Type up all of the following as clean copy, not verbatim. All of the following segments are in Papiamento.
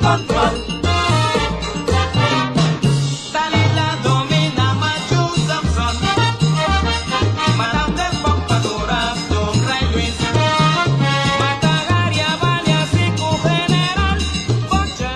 kòntròl. Dalila domina machu Samson, Madame de Pompadour don Rei Luis, Mata Hari a balia si ku General Bocha.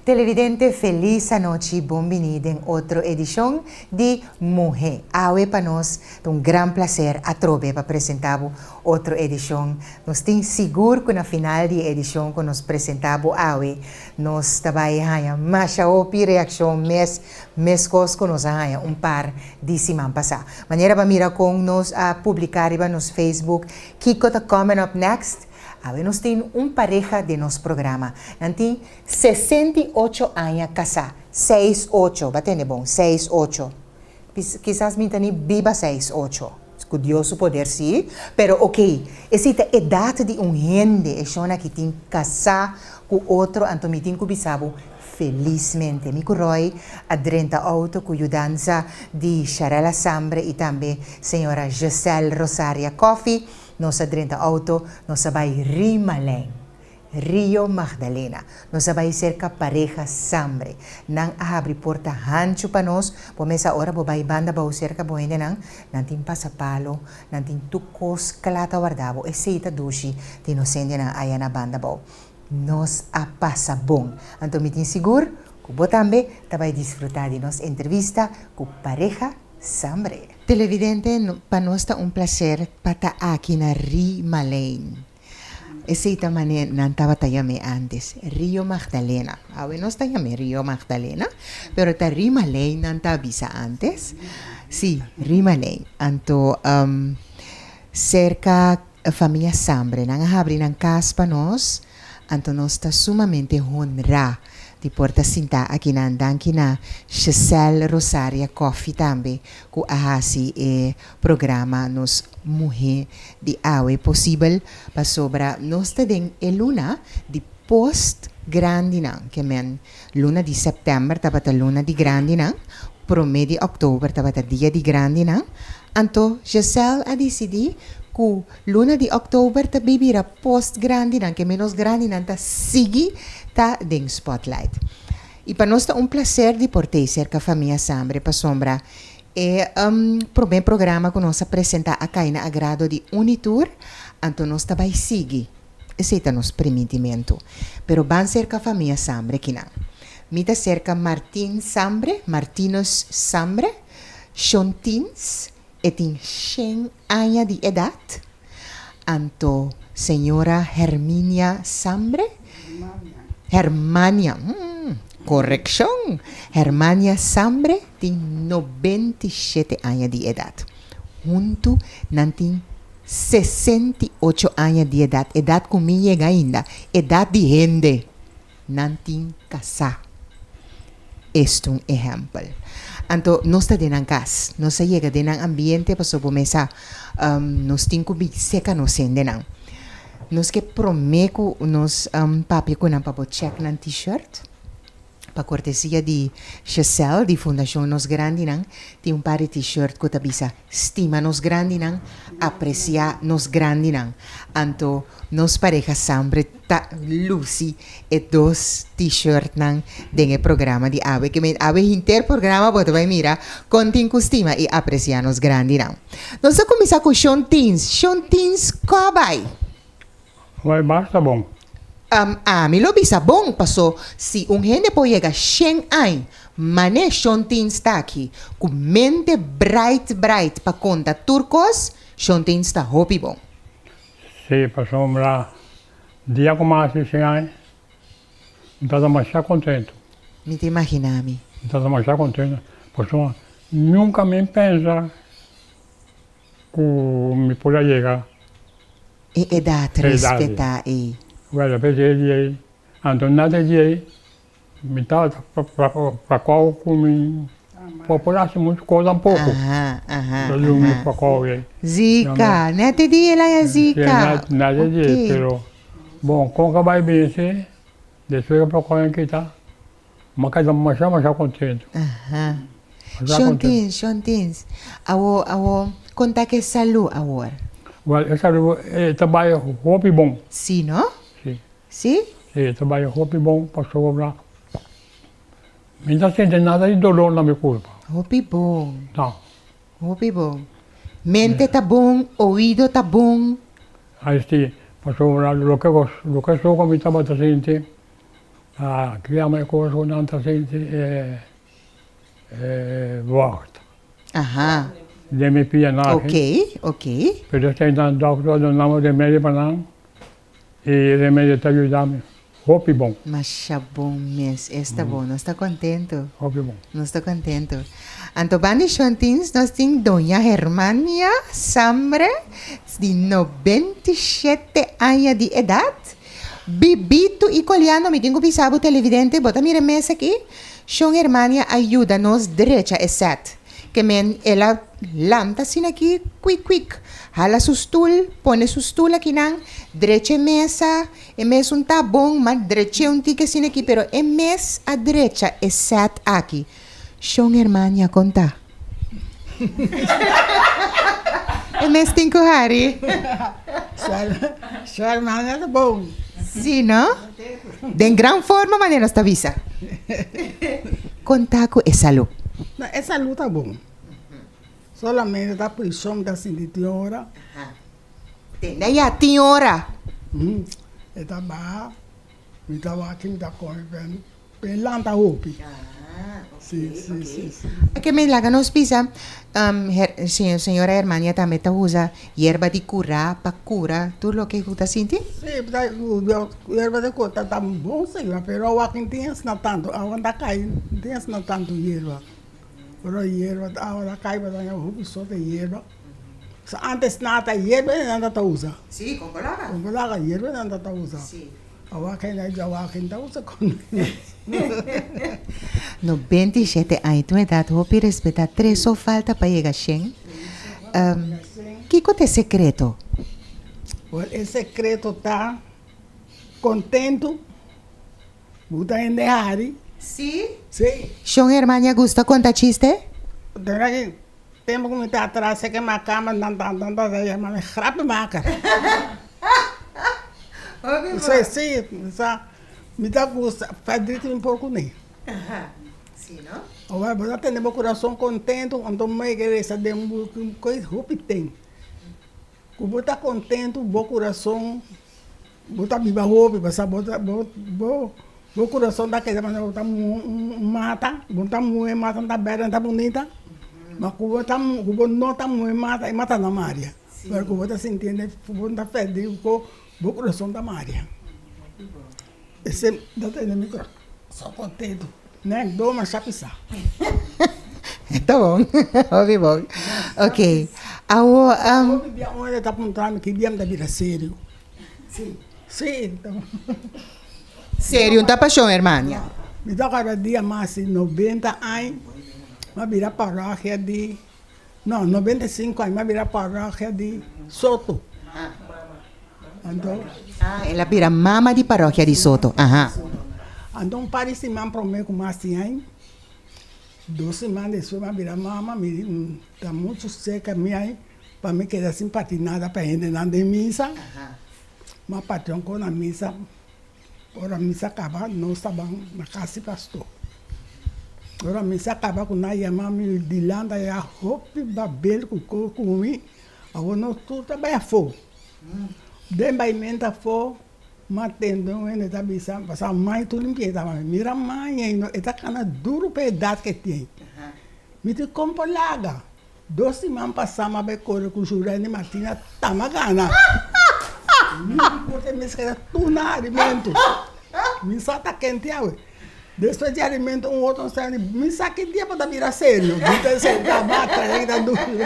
Televidente felis anochi bon bini den otro edishon di Muhe Awe pa nos ta un gran placer atrobe pa presenta bo otro edishon. Nos tin sigur ku na final di e edishon ku nos presenta bo awe nos ta bai haña masha hopi reakshon mes meskos ku nos a haña un par di siman pasá. Manera pa mira kon nos a publiká riba nos Facebook kiko ta coming up next, awe nos tin un pareha den nos programa. Nan tin 68 aña kasá, seis ocho, bo tende bon, seis ocho. Kisas mi ta ni biba seis ocho, ku Dios su poder sí, pero ok, esei ta edat di un hende, e shon aki tin kasá ku otro, anto mi tin ku bisa bo felismente. Mi ku Roy a drenta outo ku yudansa di Sharella Sambre i tambe señora Giselle Rosaria Coffie, nos a drenta outo, nos a bai Rimalijn. Rio Magdalena. Nos a bai serka pareha Sambre. Nan a habri porta hanchu pa nos. Bo mesa ora bo bai banda bou serka bo hendenan, nan tin pasapalo, nan tin tur kos kla ta warda bo. Esei ta dushi di nos hendenan aya na banda bou. Nos a pasa bon. Anto mi tin sigur ku bo tambe ta bai disfrutá di nos entrevista ku pareha Sambre. Televidente, pa nos ta un plaser pa ta aki na Ri Malein. Esei ta manera nan tabata yam'é ántes, Rio Magdalena. Awe nos ta yam'é Rio Magdalena, pero ta Rimalei nan ta bisa ántes. Sí, Rimalei. Anto, serka famia Sambre nan a habri nan kas pa nos, anto nos ta sumamente honrá di por ta sintá akinan. Danki na Giselle Rosaria Coffie tambe ku a hasi e programa Nos Muhé di Awe posibel pasobra nos ta den e luna di post grandinan, ke men luna di sèptèmber tabata luna di grandinan, promé di òktober tabata dia di grandinan, anto Giselle a disidí ku luna di òktober ta bay bira post grandinan, ke men nos grandinan ta sigui ta den spotlight. I pa nos ta un plaser di por tei serka famia Sambre pasobra E promé programa ku nos a presentá a kai na agrado di Unitur, anto nos ta bai sigui. Esei ta nos primintimentu. Pero ban serka famia Sambre kinan. Mi ta serka Martin Sambre, Martinus Sambre, Shontins, e tin shen aña di edat. Anto señora Herminia Sambre, Hermania, korekshon, Hermania Sambre tin 97 aña di edat. Huntu nan tin 68 aña di edat, edat ku mi yega ainda, edat di hende. Nan tin kasá. Es ta un ehèmpel. Anto nos ta den nan kas, nos a yega den nan ambiente pasobra bo mesa nos tin ku bin seka nos hendenan. Nos ke promé ku nos papia ku nan pa bo chèk nan t-shirt. Pa kortesia di Giselle di Fundashon Nos Grandinan tin un par di t-shirt ku ta bisa Stima nos grandinan, apresiá nos grandinan. Anto nos pareha sambre ta lusi e dos t-shirtnan den e programa di awe. Ke men awe henter programa bo ta bai mira kon tin ku stima i apresiá nos grandinan. Nos ta kuminsá ku Shon Tins. Shon Tins, kò bai? Bai basta bon. Ami lo bisa bon, paso si un hende por yega shen añ, mane Shon Tins ta aki, ku mente bright bright pa konta tur kos, Shon Tins ta hopi bon. Sí, pasobra dia ku mas di shen añ, mi ta demasiado kontentu. Mi ta imagina mi. Mi ta demasiado kontentu, pasobra nunka mi pensa ku mi por a yega. E edat respetá ei. Well, apes e dia ei, anto na e dia ei, mi tabata prakòu ku mi por hasi muchu kos tampoko. Aha, aha, Ta duna mi aha. prakòu ei. Zika, net e dia el haña zika. Si, net e dia ei, Ok. pero bon, kon ka bai bin si, despues ku prakòu a kita, mi a keda masha masha kontentu. Aha. Masha kontentu. Shontins, Shontins, awo, awo, kon ta ku e salú awor? Well, e salú e ta bai hopi bon. Si, no? Si. Si? Si, ta bai hopi bon pasobra mi ta sinti nada di dolor na mi kurpa. Hopi bon. No. Hopi bon. Mente ta bon, oido ta bon. Ai si, pasobra loke loke so ku mi tabata sinti, ki yama e kos ku nan ta sinti e e wògt. Aha. Den mi pianan aki. Ok, ok. Pero esei nan dòkter a duna mi remedi pa nan. E remedio ta yuda mi hopi bon. Masha bon mes, esta bon. Nos ta contento. Hopi bon. Nos ta contento. Anto banda di Shon-Tins nos tin Doña Hermania Sambre di 97 aña di edad. Bibito y coliando, mi tin cu bisa bo televidente, bo ta mira e mes aki? Shon Hermania a yuda nos drecha e set. Ke men el a lanta asina aki kwik kwik, hala su stul, pone su stul akinan, drecha e mesa, e mesun ta bon, ma drech'é un tiki asina aki, pero e mes a drecha e sèt aki. Shon Hermania konta. E mes tin ku hari. Shon Hermania ta bon. Si no? Den gran forma manera nos ta bisa. Konta ku e salú. No, e salú ta bon. Solamente ta prishon ta sinti tin ora. Tende ya tin ora. E ta baha, mi ta wak mi ta kome pe lanta hopi. Si, si, si, si. Oke, mi laga nos bisa, señora Hermania tambe ta usa yerba di kura pa kura tur loke ku ta sinti? Si, yerba di kura ta bon si, pero awor no tin asina tantu, awa ta kai no tin asina tantu yerba. Pero yerba awa ta kai bo ta haña hopi sorto di yerba. Antes nan ta yerba nan ta usa. Si, kon por laga. Kon por laga yerba nan ta usa. Si. 97 aña tu edat hopi respetá tres so falta pa yega shen. Kiko ta e sekreto? Wel e sekreto ta kontentu bo ta hende hari. Si? Si. Shon Hermania gusta konta chiste? Tempo ku mi ta atras seke ma kama nan ta nan ta yama mi grappenmaker. Si si sa mi ta gusta verdriet mi por kuné. Ora bo ta tene bo kurason kontentu anto mei ke resa den bo koe hopi ten. Ku bo ta kontentu bo kurason bo ta biba hopi pasobra bo ta bo bo bo kurason ta keda manera bo ta mata bo ta muhe mata ta bèrdè ta bunita ma ku bo ta ku bo no ta muhe mata e mata no maria pero ku bo ta sinti ku bo ta fèrdí ku bo kurason ta maria esei ta tene mi kurason kontentu. Nèk do masha pisá. Ta bon, hopi bon. Ok, awo. Hopi bia un hende ta puntra mi ki dia mi ta bira serio. Si. Si. Serio un ta pashon, hermania? Mi ta kada dia mas di 90 aña mi a bira parokia di, no, 95 aña mi a bira parokia di Soto. Anto. Ah, el a bira mama di parokia di Soto, aha. Anto un par di siman prome ku mas tin ai, dos siman despues mi a bira mama, mi ta muchu seka mi ai pa mi keda sin parti nada pa hendenan den misa. Mi a parti un kos na misa, ora misa kaba nos ta ban na kas di pastor. Ora misa kaba ku nan a yama mi dilanti aya hopi babel ku kos ku mi, awor nos tur ta bai afó. Den baimento afó m'a tende un hende ta bisa, pasobra mai tur limpieza ta mira mai ei no, e ta kana duru pa e edat ke tin. Mi di kon por laga? Dos siman pasá m'a bai kore ku Jurendi Martina ta m'a gana. Mi di por e mes keda tur na alimento. Mi sa ta kente awe. Despues di alimento un otro sa di mi sa ki dia bo ta bira serio. Mi ta senta m'a trae ta duru.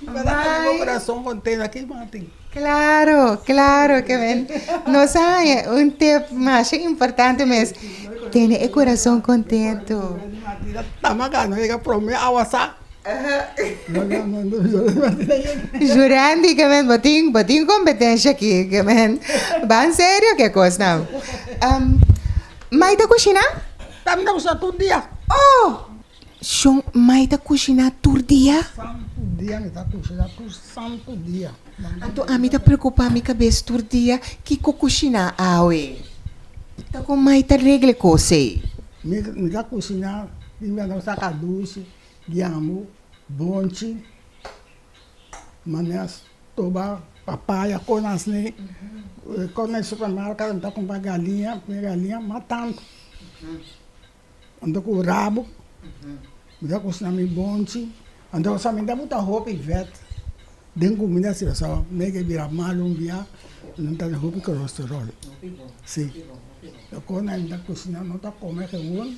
Bo corazon contento aki Martin. Claro, claro ke men. Nos a haña un tip masha importante mes. Tene e corazon contento. Jurandy ke men bo tin bo tin competencia aki ke men. Ban serio ke cosnan. Mai ta cushina? Tambe ta cushina tur dia. Oh! Shon, mai ta kushiná tur dia? Santu dia mi ta kushiná, tur santu dia. Anto ami ta preokupá mi kabes tur dia kiko kushiná awe. Ta kon mai ta regla e kos ei? Mi ta kushiná, tin bia nos ta kadushi, giambu, bonchi, manera stoba papaya kon asni. Kon na e supermarka mi ta kumpra galiña, mi galiña mas tantu. Anto ku rabu mi ta kusina mi bonchi. Anto ora mi ta buta hopi vèt den kuminda si pasobra mi ke bira malu un bia no ta hopi kolesterol. Si kos mi ta kusina no ta kome gewoon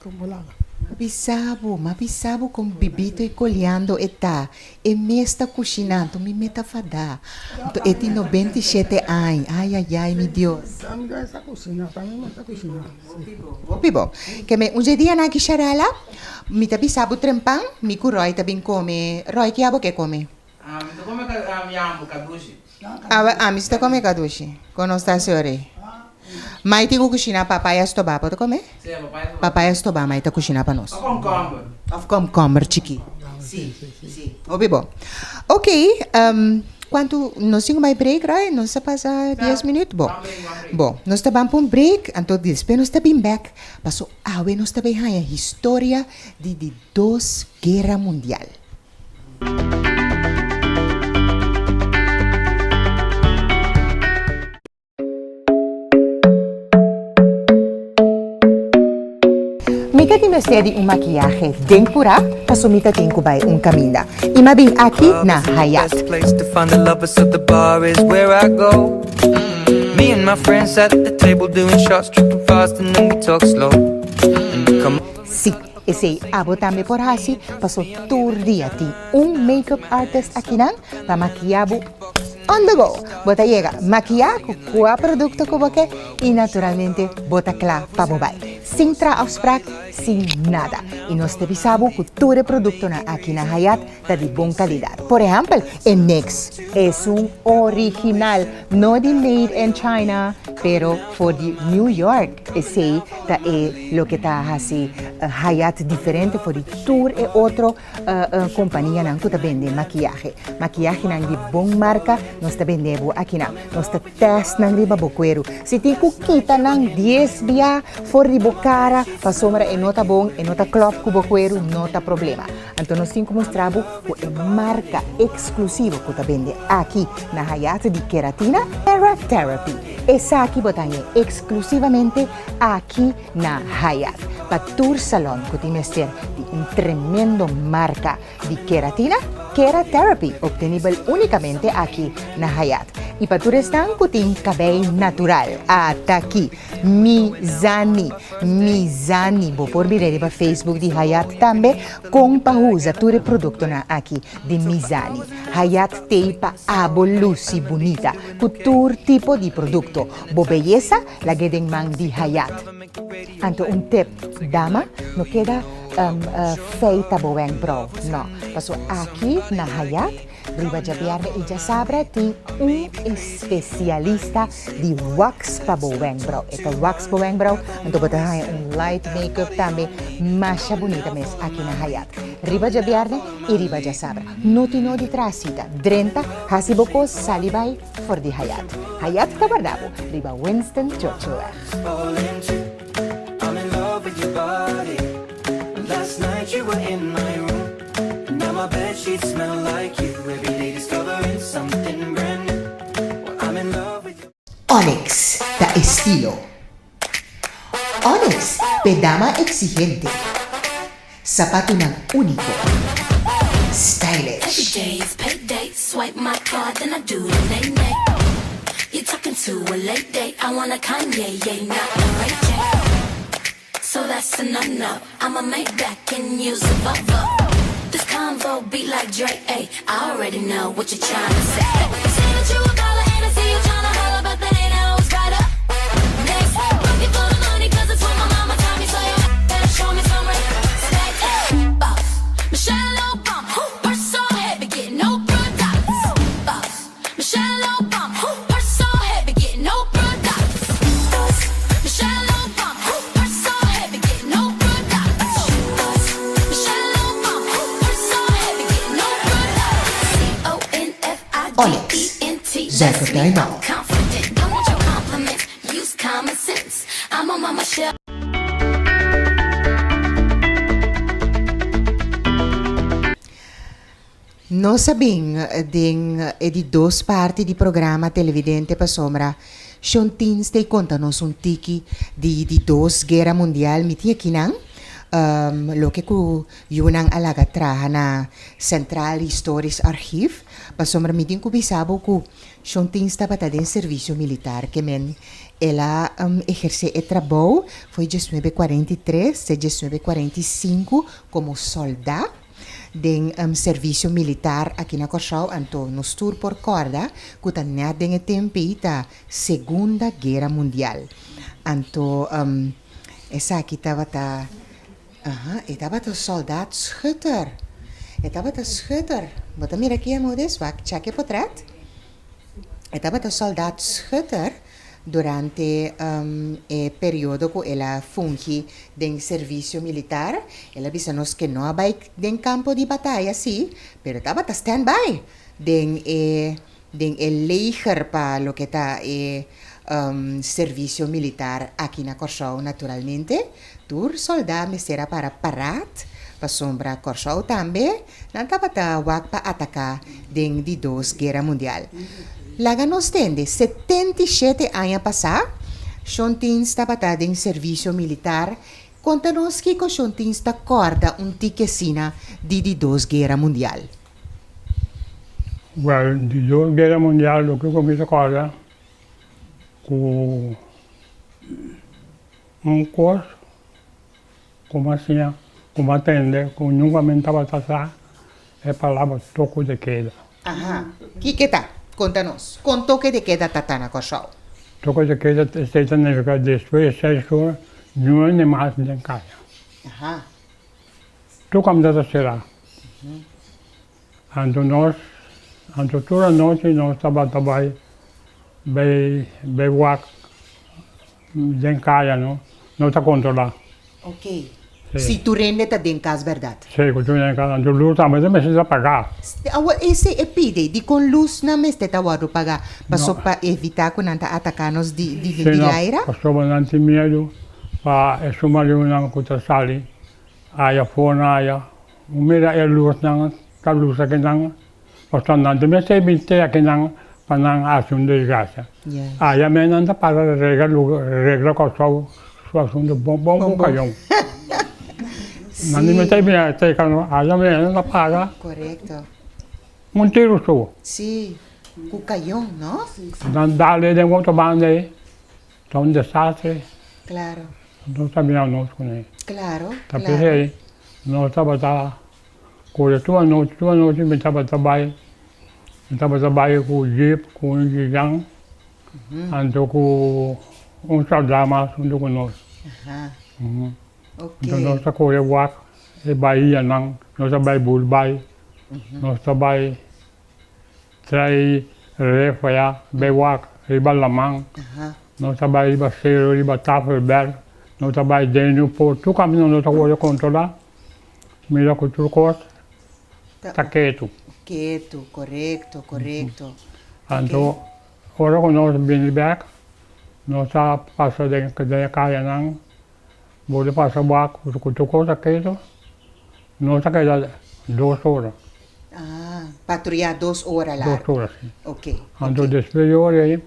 kon laga. Ma bisa bo, ma bisa bo kon bibito i koliando e ta. E mes ta kushiná, anto mi me ta fadá. Anto e tin 97 aña. Ai, ai, ai, mi Dios. Ami ta kushiná, ami mes ta kushiná. Hopi bo. Ke me un dje dianan aki sharala, mi ta bisa bo trempan, mi ku Roy ta bin kome. Roy, ke abo ke kome? Mi ta kome yambo kadushi. Ami si ta kome kadushi. Kon nos ta hasi ora ei? Mai tin ku kushina papaya stobá. Bo ta kome? Sí, papaya stobá. Papaya stobá mai ta kushina pa nos. Òf kòmkòmber. Òf kòmkòmber chikí. Sí, sí. Hopi bo. Ok, kuantu nos tin ku bai break, Roy? Nos a pasa dies minüt? Bo. Bo, nos ta ban pa un break, anto despues nos ta bin bèk. Paso awe nos ta bai haña historia di di dos guera mundial. Mi ta tin mester di un makiyahe den purá paso mi ta tin ku bai un kaminda i m'a bin aki na Hayat. Sí, esei abo tambe por hasi paso tur dia tin un make-up artist akinan pa makiya bo on the go. Bo ta yega makiya ku kua produkto ku bo ke i naturalmente bo ta kla pa bo bai. Sin traha afsprak, sin nada. I nos ta bisa bo ku tur e produktonan aki na Hayat ta di bon kalidat. Por ehèmpel, e NYX esun original, no di made in China, pero for di New York. Esei ta e loke ta hasi Hayat diferente for di tur e otro Kompanianan ku ta bende makiyahe. Makiyahenan di bon marka nos ta bende bo akinan. Nos ta tèst nan riba bo kueru. Si tin ku kita nan dies bia for di bo kara pasobra e no ta bon, e no ta klòp ku bo kueru, no ta problema. Anto nos tin ku mustra bo ku e marka eksklusivo ku ta bende aki na Hayat di Keratina, Keratherapy. Esaki bo ta hañ'é eksklusivamente aki na Hayat. Pa tur salon ku tin mester di un tremendo marka di keratina, Keratherapy obtenibel únikamente aki na Hayat. I pa tur esnan ku tin kabei natural, ata'ki Mizani. Mizani. Bo por mira riba Facebook di Hayat tambe kon pa usa tur e produktonan aki di Mizani. Hayat t'ei pa abo lusi bunita ku tur tipo di produkto. Bo beyesa lag'é den man di Hayat. Anto un tip, dama, no keda feita bo wenkbrou, no. Pasobra aki na Hayat, riba djabièrnè i djasabra tin un espesialista di wax pa bo wenkbrou. E ta wax bo wenkbrou, anto bo ta haña un light make-up tambe masha bunita mes aki na Hayat. Riba djabièrnè i riba djasabra. No tin no di traha sita. Drenta, hasi bo kos, sali bai for di Hayat. Hayat ta warda bo riba Winston Churchillweg. Onyx ta estilo. Onyx p'e dama exigente. Sapatunan úniko. Stylish. Zephyrtuin Mall. Nos a bin den e di dos parti di programa Televidente pasobra Shon Tins ta e konta nos un tiki di di dos Guera Mundial. Mi tin akinan loke ku yunan a laga traha na Centraal Historisch Archief pasobra mi tin ku bisa bo ku Shon Tins tabata den servisio militar ke men el a ehersé e trabou foi diesnuebe 43 te diesnuebe 45 komo sòldá den servisio militar aki na Kòrsou. Anto nos tur por kòrda ku ta nèt den e tempu ei ta Segunda Guera Mundial. Anto esaki tabata aha e tabata sòldat schutter. E tabata schutter. Bo ta mira aki Amodes? Wak chèk e potrèt. E tabata sòldat schutter durante e periodo ku el a fungi den servisio militar. El a bisa nos ke no a bai den kampo di bataya sí, pero e tabata stand by den e den e leger pa loke ta e servisio militar aki na Kòrsou. Naturalmente tur sòldá mester a para parat pasobra Kòrsou tambe nan tabata wak pa ataká den di dos guera mundial. Laga nos tende, 77 aña pasá Shon Tins tabata den servisio militar. Konta nos kiko Shon Tins ta kòrda un tiki asina di di dos guera mundial. Wèl, di dos guera mundial loke ku mi ta kòrda ku un kos ku mi a siña, ku mi a tende ku nunka mi tabata sa e palabra toko de keda. Aha, kiko ta? Konta nos, kon toke de keda ta ta na Kòrsou? Toko de keda esei ta nifiká despues di seis ora niun hende mas den kaya. Aha. Tur kaminda ta será. Anto nos, anto tur anochi nos tabata bai bai bai wak den kaya no, no ta kontrolá. Ok. Si tur hende ta den kas bèrdat? Si, ku tur hende den kas. Anto lus tambe ta mester ta pagá. Awor esei e pide, dikon lusnan mester ta wòrdu pagá? Paso pa evitá ku nan ta ataká nos di di Si no, laira? pasobra nan tin miedu pa e submarinonan ku ta sali aya for na aya. Bo mira e lusnan ta lusa kinan, pasobra nan ta mester bin te akinan pa nan hasi un desgrasia. Aya men nan ta para regla regla Kòrsou su asuntu bon bon ku kayon. Nan di mester bin te kano aya men nan ta para un tiru so. Sí, ku kayon, no? Nan dal den otro banda ei. Ta un desastre. Claro. Nos ta mira nos kuné. Claro, Ta p'esei nos tabata kore tur anochi, tur anochi mi tabata bai, mi tabata bai ku jeep ku un jijan, anto ku un sòldá mas huntu ku nos. Anto nos ta kore wak e bahianan, nos ta bai Bulbai, nos ta bai. Trae ref aya bay wak riba laman, nos ta bay riba sero, riba Tafelberg, nos ta bay den Newport, tur camino nos ta worde controla, mira cu tur cos ta ketu. Ketu, corecto, corecto. Anto ora cu nos bini bek, nos ta pasa den e cayanan, bo ta pasa wak cu tur cos ta ketu. Nos ta keda dos ora. Ah, patruya dos ora largu. Dos ora, si. Ok, ok. Anto despues di ora ei,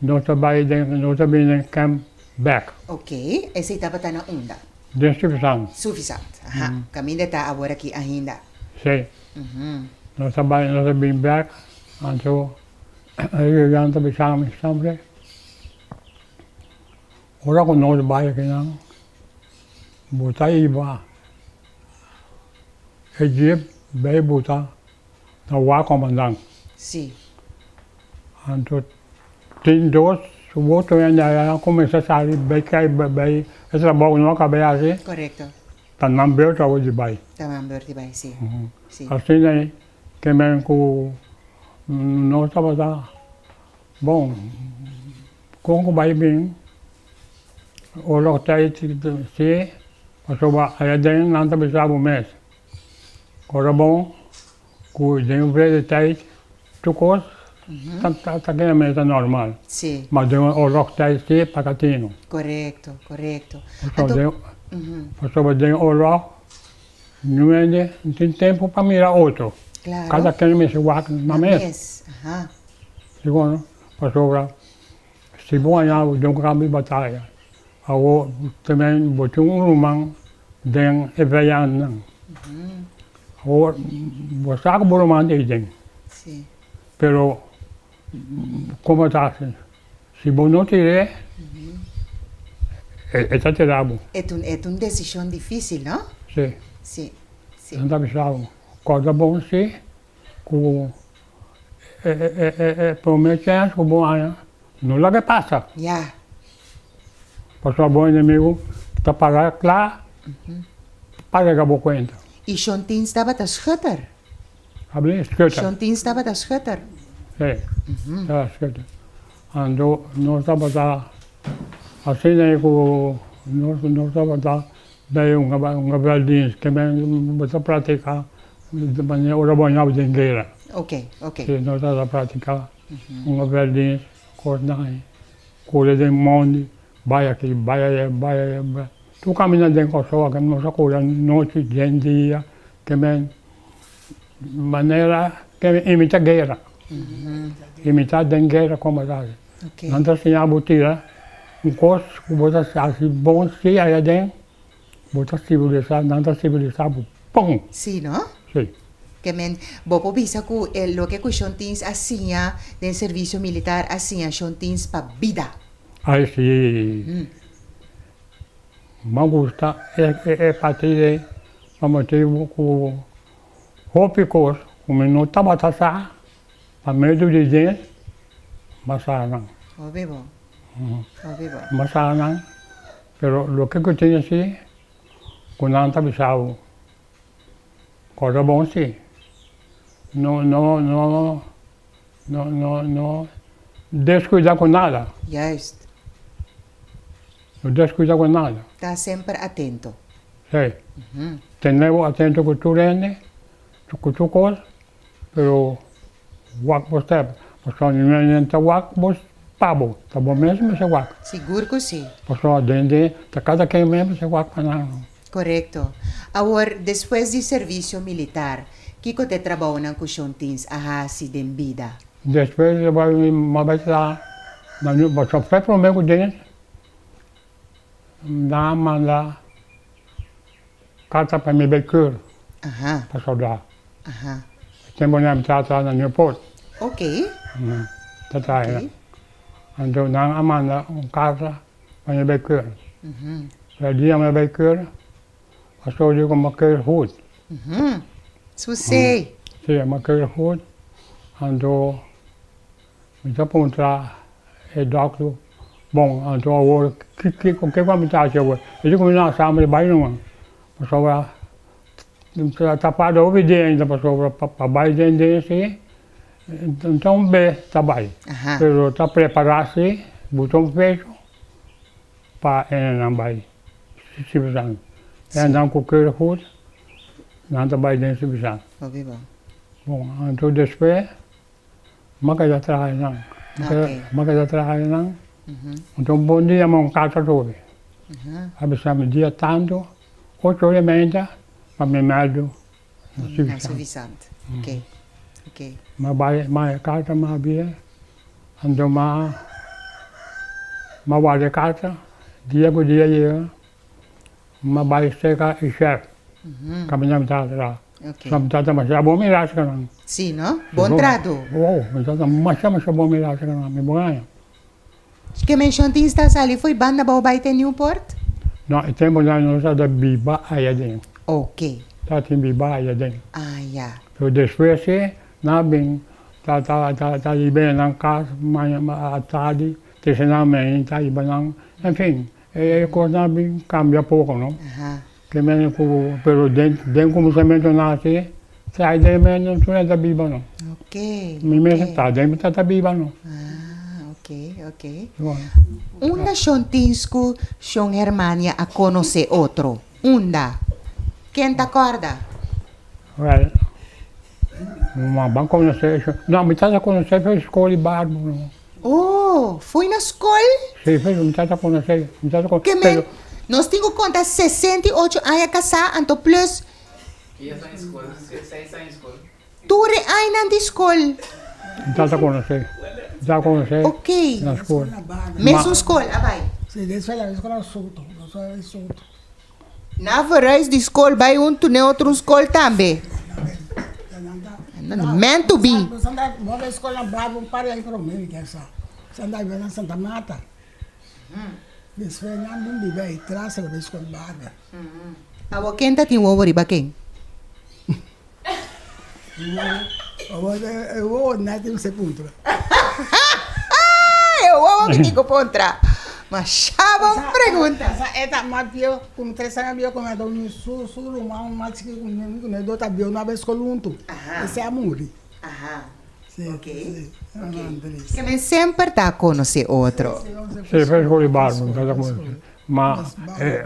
nos ta bai den, nos ta bini den kamp bek. Ok, esei tabata na unda? Den Suffisant. Suffisant, aha. Kaminda ta awor aki ainda. Si. Nos ta bai, nos ta bini bek, anto e Julian ta bisa mi semper, ora ku nos bai akinan, Bo ta hiba e jeep bay buta na wak komandant. Sí. Anto tin dos otro hende aya a kuminsá sali bay kai bay e trabou no a kaba hasi. Korekto. Ta nan beurt awor di bay. Ta nan beurt di bay, sí. Sí. Asina ke men ku nos tabata bon kon ku bay bin. Oorlog tijd si, pasobra aya den nan ta bisa bo mes. Ora bon ku den vrede tijd tur kos Ta ta kende manera ta normal. Sí. Ma den un oorlogstijd sí paga tino. Korekto, korekto. Pasobra den, pasobra den oorlog nu hende no tin tempu pa mira otro. Klaro. Kada ken mester wak nan Nan mes. mes, aha. Sigur no? Pasobra si bo haña bo den un kampo di bataya, awor tamen bo tin un ruman den e vijandnan. Awor bo sa ku bo ruman ta ei den. Sí. Pero como ta haci? Si bo no tir'é, e ta tira bo. E ta un, e ta un decision dificil, no? Si. Si, si. Nan ta bisa bo, corda bon si cu e, e, e, e prome chens cu bo haña, no laga e pasa. Ya. Pasobra bo enemigo ta para cla pa rega bo cuenta. Y Shontin tabata schutter. Abri schutter. Shontin tabata schutter. Sí, tabata schutter. Anto nos tabata asina ei ku nos nos tabata bay un un gevelddienst ke men bo ta practica manera ora bo a den guera. Ok, ok. Sí, nos tabata practica un gevelddienst kosnan ei, kore den mondi, bay aki, bay aya, bay aya, tur caminda den Kòrsou aki nos a kore nochi, den dia. Ke men manera ke imita guera, imita den guera como ta haci. Nan ta siña bo tira un cos cu bo ta haci bon si aya den, bo ta civilisa, nan ta civilisa bo bon. Si no? Si. Ke men bo por bisa cu e loke cu Shon Tins a siña den servicio militar a siña Shon Tins pa bida. Ay si. M'a gusta e parti ei pa motibu ku hopi kos ku mi no tabata sa pa medio di Dios m'a sa nan. Hopi bon, hopi bon. M'a sa nan, pero loke ku tin si ku nan ta bisa bo, kòrda bon si, no no no no no no deskuida ku nada. Juist. No descuida cu nada. Ta semper atento. Sí. Tene bo atento cu tur hende, cu tur cos, pero wak bo step. Pasobra niun hende ta wak bo pa bo, ta bo mes mester wak. Sigur cu si. Pasobra den den ta cada ken mes mester wak pa nan. Corecto. Awor, despues di servicio militar, kico t'e trabounan cu Shon Tins a haci den bida? Despues di bai mi bai traha na New Pasobra fe prome cu den nan a manda carta pa mi bai keur pa solda. E tempo nan mi tabata traha na Newport. Ta traha Anto nan a manda un carta pa mi bai keur. Pero dia mi bai keur a sordi cu mi a keur goed. Susei. Sí, mi a keur goed. Anto mi ta puntra e dòkter, Bon, anto awor kiko kiko mi ta hasi awor? E di ku mi no sa mi bai numa, pasobra ta tapa hopi dia ainda pasobra pa bai den den si ta un bes ta bai, pero ta prepara si buta un fecho pa e nan bai Sibisang. E nan ku keur goed nan ta bai den Sibisang. Bon, anto despues M'a keda traha einan. M'a keda traha einan. Anto un bon dia mi un karta tobi. A bisa mi dia tantu, ocho ora i meinta, pa mi mèldu na Suffisant. M'a bai, m'a e karta m'a habia, anto m'a m'a warda e karta, dia ku dia yega, m'a bai serka e shèf, kaminda mi tabata traha. Ok. Mi tata masha bon mira esaki nan. Si no? Bon trato. Oh, mi tata masha masha bon mira esaki nan, mi bon aña. Ke menshon tin sta sali fo'i banda bo bai te Newport? No, e tempo nan nos tabata biba aya den. Ok. Tabatin biba aya den. Ah, ya. Pero despues si, nan a bin ta ta ta ta riba nan kas maña atardi, trese nan meinta riba nan, en fin, e kosnan a bin kambia poko no. Aha. Ke mene ku pero den den kuminsamentu nasi trae den mene tur e ta biba no. Ok. Mi mes ta den mi ta biba no. Ah ok ok. Unda Shon Tins ku Shon Hermania a konosé otro? Unda? Ken ta kòrda? Wèl. Ma ban konosé esho. No, mi tata konosé fe skol di barbo no. Oh, fo'i na skol? Sí, fe mi tata konosé, mi tata konosé. Ke men, nos tin ku konta 68 aña kasá, anto plus. Dies aña skol, seis aña skol. Tur e añanan di skol. Mi tata konosé, mi tata konosé Ok. na skol. Mesun skol a bai. Sí, despues la skol a Soto, nos a bai Soto. Na verhuis di skol bai huntu n'e otro un skol tambe. Meant to be. Nos anda bo bai skol na Barbo un par di aña prome mi kesa. Nos anda biba na Santa Marta. Despues nan bin biba ei tras a bai skol Barbo. Awor ken ta tin wowo riba ken? E wowo na tin se puntra. E wowo mi tin ku puntra. Masha bon pregunta. Sa e ta mas bieu ku mi tres aña bieu ku mi anto mi su su ruman mas chiki ku mi ku mi dos ta bieu no a bai skol huntu. Esei a muri. Si si Ke men semper ta konosé otro. Si e skol di barrio mi ta konosé. Ma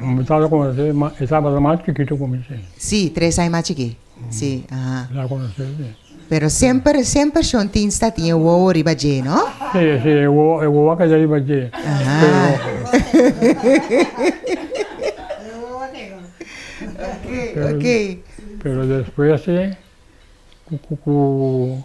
mi tabata konosé ma e tabata mas chikitu ku mi si. Si, tres aña mas chiki. Si, aha. Mi tabata konosé si. Pero semper, semper Shon Tins ta tin e wowo riba dje, no? Si, si, e wowo, e wowo a keda riba dje. Aha. Pero. Ok, ok. Pero despues si, ku, ku, ku,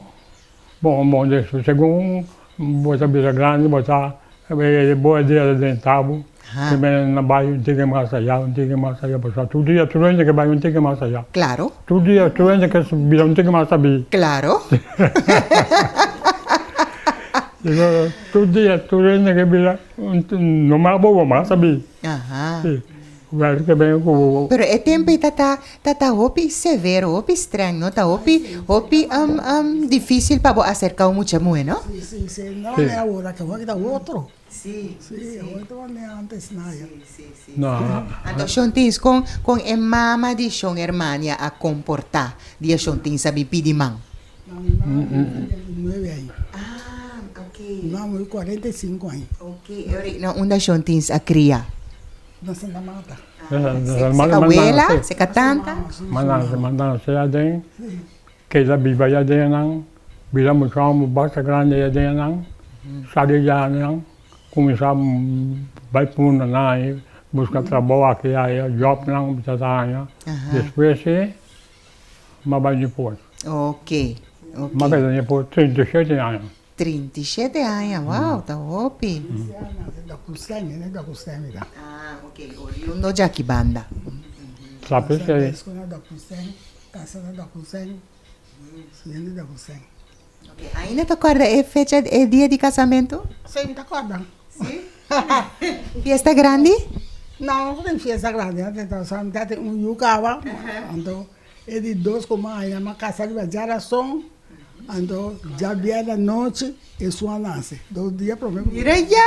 bon, bon, despues segun bo ta bira grandi bo ta Bo e dia den tabu, ke men na bai un tiki mas ayá, un tiki mas ayá, pasobra tur dia tur hende ke bai un tiki mas ayá. Claro. Tur dia tur hende ke bira un tiki mas sabí. Claro. Tur dia tur hende ke bira no mas bobo mas sabí. Aha. Sí. Wèl ke ben ku. Pero e tempu ei ta ta ta ta hopi severo, hopi streng, no? Ta hopi hopi difícil pa bo aserká un mucha muhé, no? Sí, sí, sí. No manera awor, aki awor ta otro. Sí, sí. Awor ta manera antes na ya. Sí, sí, sí. Anto Shon Tins, kon kon e mama di Shon Hermania a komportá dia Shon Tins a bin pidi man? No, mi mama a muri setenta i nuebe aña. Ah, ok. Mi mama a muri 45 aña. Ok, e ora na unda Shon Tins a kria? Na Santa Marta. Seka wela, seka tanta. Manda nan aden, keda biba ei aden nan, bira muchu hopi basta grandi ei aden nan, sali dja nan, kuminsá bai punda nan ei, buska trabou aki aya, jòb nan ta haña, despues si m'a bai Newport. Ok, ok. M'a keda Newport 37 aña. 37 aña, wow, ta hopi. Ah, ok, oriundo djaki banda. Ok, ainda ta corda e fecha, e dia di casamento? Sí, mi ta corda. Sí? Fiesta grandi? No, no tin fiesta grandi, solamente tin un yu caba, anto e di dos cu mi a haña mi a casa riba djarason. Anto djabièrnè anochi Hesus a nase, dos dia promé ku. Mira ya!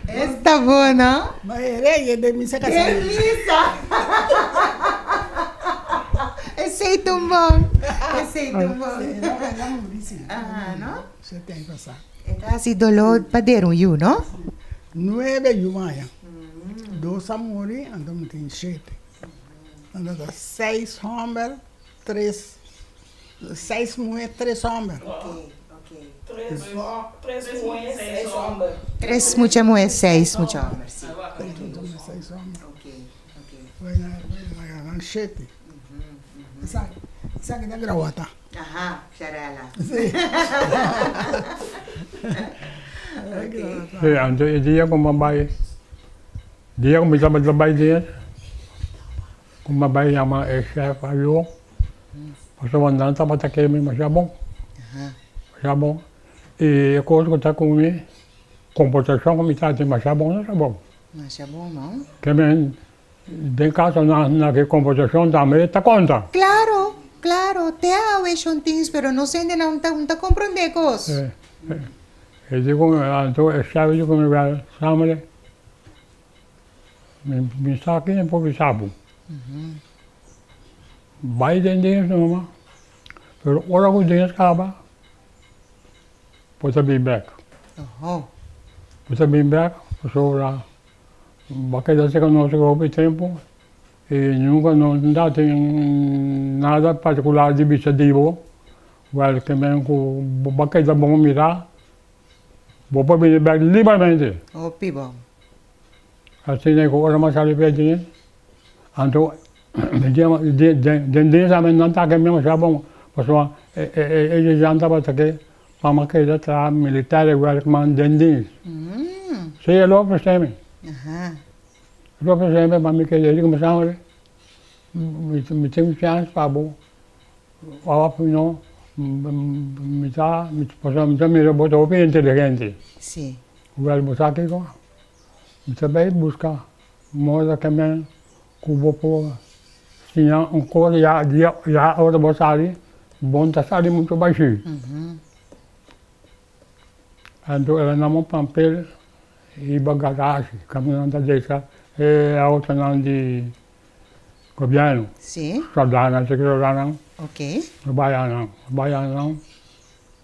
Esta bo, no? Ma e rei e den misa kasá. Den misa! Esei ta un bon, esei ta un bon. Sí, el a muri sí. Aha, no? Shete aña pasá. E ta hasi doló pa dera un yu, no? Nuebe yu aña. Dos a muri, anto mi tin shete. Anto ta seis hòmber. Tres, seis muhé, tres hòmber. Tres muhé, seis hòmber. Tres mucha muhé, seis mucha hòmber, si. Tres mucha muhé, seis hòmber. Bueno, bueno, nan shete. Esaki, esaki ta grawata. Aha, Sharela. Si. Si, anto e dia ku mi a bai, dia ku mi tabata bai dies. Ku mi a bai yama e chef ayo, pasobra nan tabata kere mi masha bon, masha bon. I e kos ku ta ku mi, komportashon ku mi ta tin masha bon masha bon. Masha bon, no? Ke men den kaso nan na ki komportashon tambe ta konta. Klaro, klaro, te awe shon tins, pero nos hende nan ta ta komprondé kos. E di ku mi, anto e chef di ku mi, wèl, Samuel, Mi sa ken por bisa bo. Bai den dens numa, pero ora ku dens kaba, bo ta bin bek. Bo ta bin bek pasobra bo a keda serka nos hopi tempu. I nunka no ta tin nada partikular di bisa di bo, wèl ke men ku bo a keda bon mirá, bo por bini bèk libramente. Hopi bon. Asina ku ora mi a sali p'e dje, anto den dia tambe nan ta ke mi masha bon, pasobra e djejan tabata ke pa mi a keda traha military werkman den dienst. Si, e lo ofresé mi. Lo ofresé mi pa mi keda, e di ku mi sa mi tin un chèns pa bo, òf no mi ta, pasobra mi ta mira bo ta hopi inteligente. Wèl bo sa kiko? Mi ta bai buska moda ke men ku bo por siña un kos ya dia ya ora bo sali bo no ta sali muchu bashí. Anto el a nan un papel riba garashi kaminda nan ta decha e autonan di gobièrnu. Sòldánan esaki sòldánan no bai anan no bai anan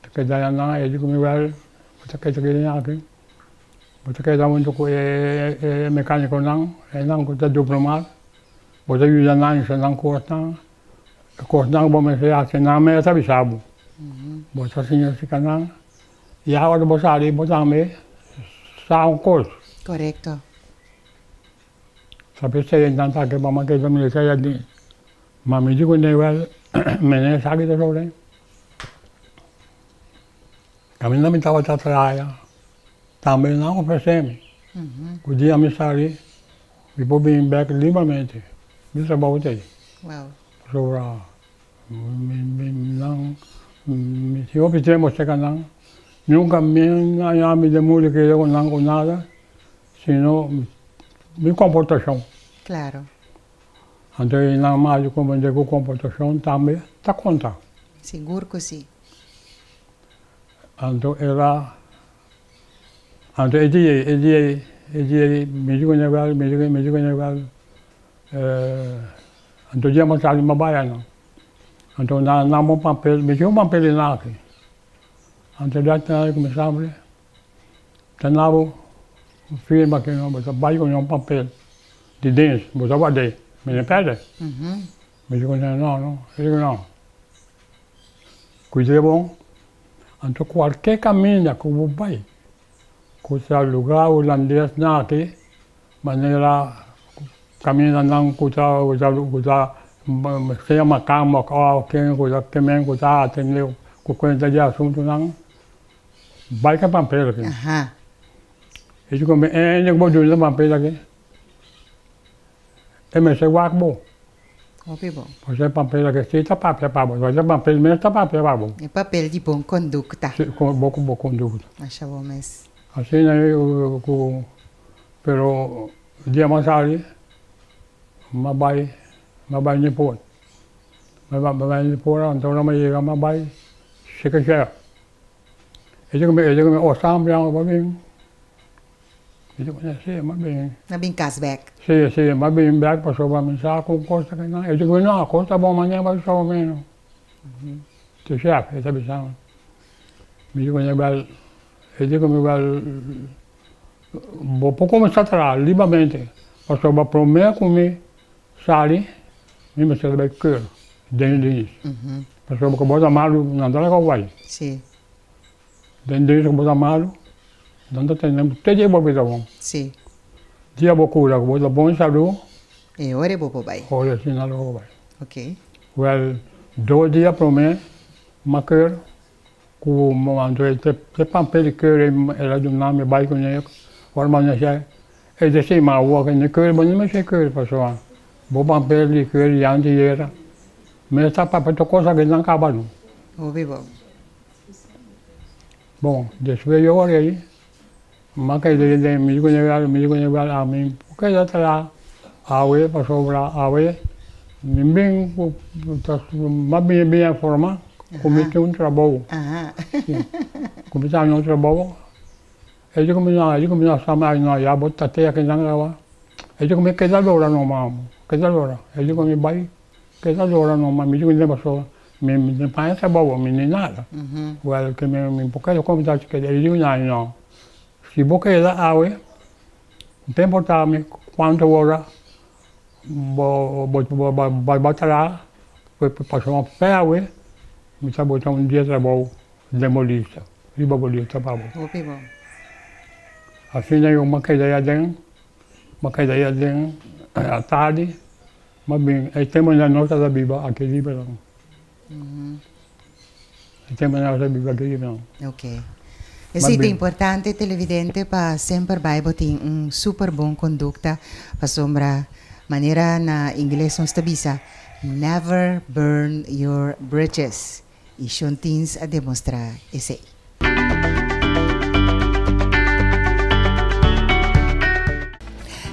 ta keda anan e di ku mi wèl bo ta keda keda aki. Bo ta keda huntu ku e mekánikonan, esnan ku ta diplomá, bo ta yuda nan hisa nan kosnan, e kosnan ku bo mester hasi nan mes ta bisa bo. Bo ta siña sika nan i ora bo sali bo tambe sa un kos. Korekto. Sa p'esei nan ta ke bo keda militar di, ma mi di ku Newel mene esaki ta sobre. Caminda mi tabata traha tambe nan ofrece mi cu dia mi sali mi por bini bek libremente mi trabou ta ey. Pasobra nan mi tin hopi tempo cerca nan nunca mi a haña mi den moeilijkheden cu nan cu nada sino mi comportacion. Anto nan mas di comprende cu comportacion tambe ta conta. Sigur cu si. Anto el a, anto e dia ei, e dia ei, e dia ei, mi di ku Nevel, mi di ku, mi di ku Nevel, anto dia mas tardi mi a bai anan. Anto nan nan bo papel, mi tin un papel ei nan aki. Anto dat nan a kuminsá abri, ta na bo firma aki no, bo ta bai ku un papel di dens, bo ta ward'é, mi no pèrdè. Mi di ku nan, no, no, mi di ku no. Cuid'é bon, anto cualke caminda cu bo bay cu ta lugar hulandes nan aki, manera camindanan cu ta cu ta sea macamba of ken cu ta kemen cu ta atende cu cuenta di asuntonan, bay cu e papel aki. E di cu e bo duna e papel aki. E mester wak bo. Hopi bon. Pasobra e papel aki si ta papia pa bo. E papel mes ta papia pa bo. E papel di bon kondukta. Si, bo ku bo kondukta. Masha bon mes. Asina ku, pero dia mas tardi m'a bai, m'a bai Newport. M'a bai Newport, anto ora m'a yega m'a bai Shake Shack. E di ku mi, e di ku mi, Osam biaha bo bin. Mi di kuné, sí, m'a bin. M'a bin kas bèk. Sí, sí, m'a bin bèk pasobra mi sa ku un kos ta kinan. E di ku mi, no, kos ta bon manera bo sa mi. Te shèf, e ta bisa mi. Mi di kuné, bèl, e di ku mi, bèl, bo por kuminsá traha libremente, pasobra promé ku mi sali, mi mester bai keur den diens. Pasobra ku bo ta malu, nan ta laga bai. Sí. Den dies ku bo ta malu, nan ta tende bo te dia bo bira bon. Sí. Dia bo kura ku bo ta bon salú. E ora bo por bai. Ora si nan lo por bai. Ok. Wèl, dos dia promé m'a keur ku anto e te papel di keur el a duna mi bai kuné ora m'a nesé e desi ma awor ke ni keur bo no mester keur pasobra bo papel di keur di antes yera mester papia tur cosa ke nan kaba no. Hopi bon. Bon, despues di ora ei, m'a keda den mi ku mi ku ña ami por keda traha awe pasobra awe mi bin ku m'a bini bin informa ku mi tin un trabou. Ku mi ta haña un trabou, e di ku mi no, e di ku mi no sa mas no, ya bo ta te akinan awa. E di ku mi keda lora numa, keda lora. E di ku mi bai keda lora numa, mi di ku mi pasobra Mi no paña trabou, mi ni nada. Wel ke mi mi por keda komenta si keda e di un aña no. Si bo keda awe, no ta importa mi kuantu ora Bo bo bo bo traha pasobra fe awe mi ta bota un dia trabou den bo lista riba bo lista pa bo. Hopi bon. Asina yo mi a keda ei aden mi a keda ei aden atardi mi a bin e temponan nos tabata biba aki riba nan e temponan nos tabata biba aki riba nan. Ok. Esei ta importante televidente pa semper bai bo tin un super bon kondukta pasobra manera na ingles nos ta bisa never burn your bridges y Shon Tins a demostra esei.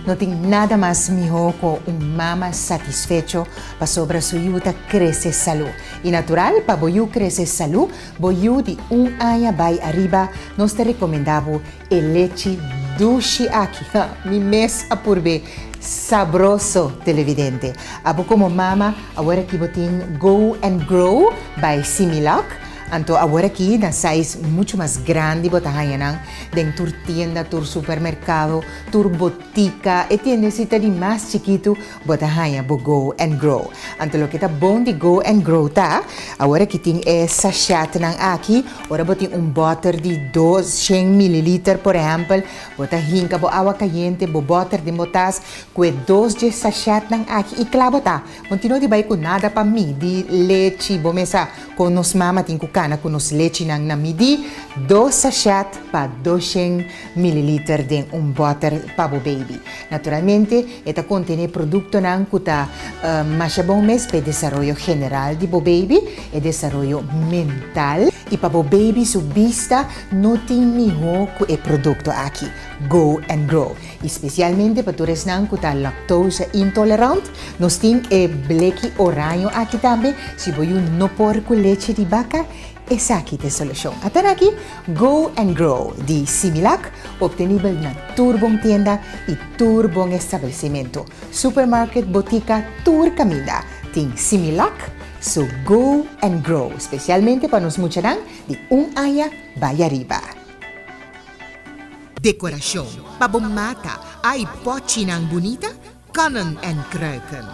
No tin nada mas mihó ku un mama satisfecho pasobra su yu ta krese salú. I natural pa bo yu krese salú, Bo yu di un aña bai ariba, nos ta rekomendá bo e lechi dushi aki. Ha, mi mes a purb'é. Sabroso, televidente. Abo komo mama, awor aki bo tin Go and Grow by Similac. Anto awor aki na size muchu mas grandi bo ta haña nan den tur tienda, tur supermerkado, tur botika. E tiendesita di mas chikitu Bo ta haña bo Go and Grow. Anto loke ta bon di Go and Grow ta, awor aki tin e sachetnan aki, ora bo tin un bòter di 200 mililiter por ehèmpel, bo ta hinka bo awa kayente, bo bòter den bo tas ku e dos dje sachetnan aki i kla bo ta. Bo no tin no di bai ku nada pa midi lechi, bo mes sa kon nos mama tin ku kana ku nos lechinan na midi, dos sachet pa 200 mililiter den un bòter pa bo baby. Naturalmente, e ta kontené produktonan ku ta masha bon mes pa e desaroyo general di bo baby, e desaroyo mental, i pa bo baby su bista no tin mihó ku e produkto aki, Go and Grow. I spesialmente pa tur esnan ku ta lactose intolerant, nos tin e bleki oraño aki tambe, si bo yu no por ku lechi di baka, Esaki ta e solushon. Ataraki Go and Grow di Similac, obtenibel na tur bon tienda y tur bon establecimento, supermarket, botica, tur caminda tin Similac su Go and Grow, specialmente pa nos muchanan di un aña bay ariba. Decoracion pa bo mata ay pochinan bunita Kannen en kruiken.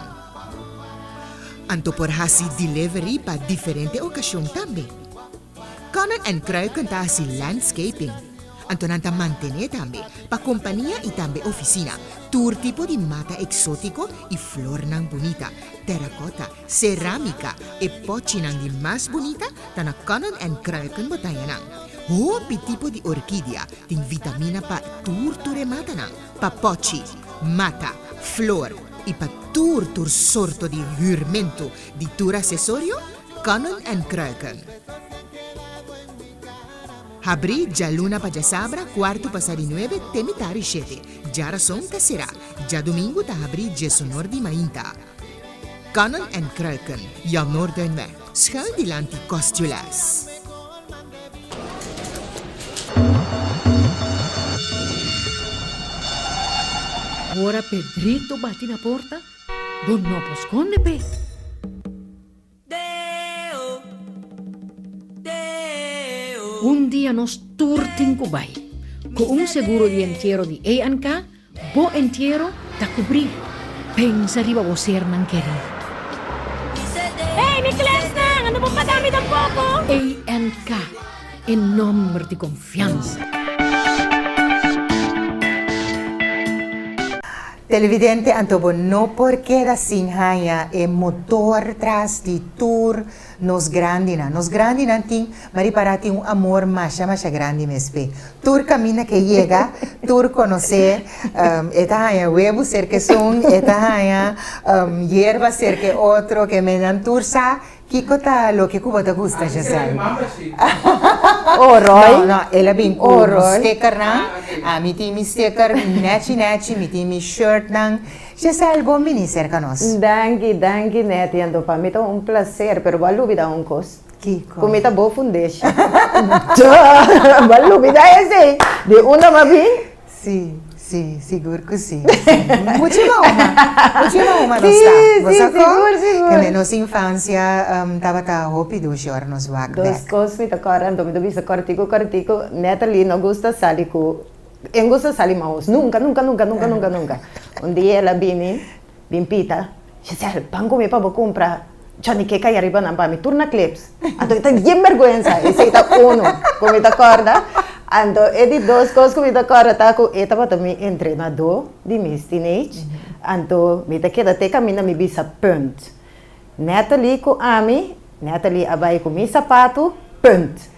Anto por hasi delivery pa diferente okashon tambe. Kannen en kruiken ta hasi landscaping. Anto nan ta mantené tambe pa kompania i tambe ofisina tur tipo di mata eksótiko i flornan bunita, terakota, serámika, e pòchinan di mas bunita ta na Kannen en Kruiken bo taña nan. Hopi tipo di orkidia tin vitamina pa tur tur e matanan. Pa pòchi, mata, flor i pa tur tur sorto di hürmentu di tur asesorio, Kannen en Kruiken. Habrí djaluna pa djasabra kuartu pasá di nuebe te mitar di shete. Djarason ta será. Djadumingu ta habrí djesonor di mainta. Kannen en Kruiken, Jan Noorduinweg, schuin dilanti Kostjules. Ora Pedrito bati na porta, bo no por skonde p'e. Un dia nos tur tin ku bai. Ku un seguro di entiero di ANK, Bo entiero ta kubrí. Pensa riba bo sernan kerí. Hey, mi klèsnan, ando bo paga mi tampoko? ANK, e nòmber di konfiansa. Televidente, anto bo no por keda sin haña e motor tras di tur Nos grandinan. Nos grandinan tin, m'a ripará, tin un amor masha masha grandi mes p'e. Tur kaminda k'e yega, tur konosé, e ta haña webu serka esun, e ta haña yerba serka e otro, ke men nan tur sa kiko ta loke ku bo ta gusta, Giselle. Oh, Roy. No, no, el a bin ku stickernan, ami tin mi sticker nechi nechi, mi tin mi shirtnan. Giselle, bon bini serka nos. Danki, danki Netty, anto pa mi ta un placer, pero bo a lubida un cos. Kiko? Cu mi ta bo fundeshi. Duh! Bo a lubida esey. Di unda bo a bin? Si, si, sigur cu si, si. Muchi mauma, muchi mauma nos ta. Si, Bo si, sa con? sigur, sigur. Kende nos infancia tabata hopi dushi ora nos wak Dos bek. cos mi ta corda, anto mi ta bisa cortico, cortico, Natalie no gusta sali cu. E gusta sali mahos. Nunca, nunca, nunca, nunca, nunca, nunca. Un dia el a bini, Bin pita, Giselle, ban ku mi pa bo kumpra Johnny Cake aya riba nan pa mi tur na clips. Anto e ta yen bergwensa, esei ta uno ku mi ta kòrda. Anto e di dos kos ku mi ta kòrda ta ku e tabata mi entrenadó di Miss Teenage. Anto mi ta keda te kaminda mi bisa punt. Natalie ku ami, Natalie a bai ku mi sapatu, punt.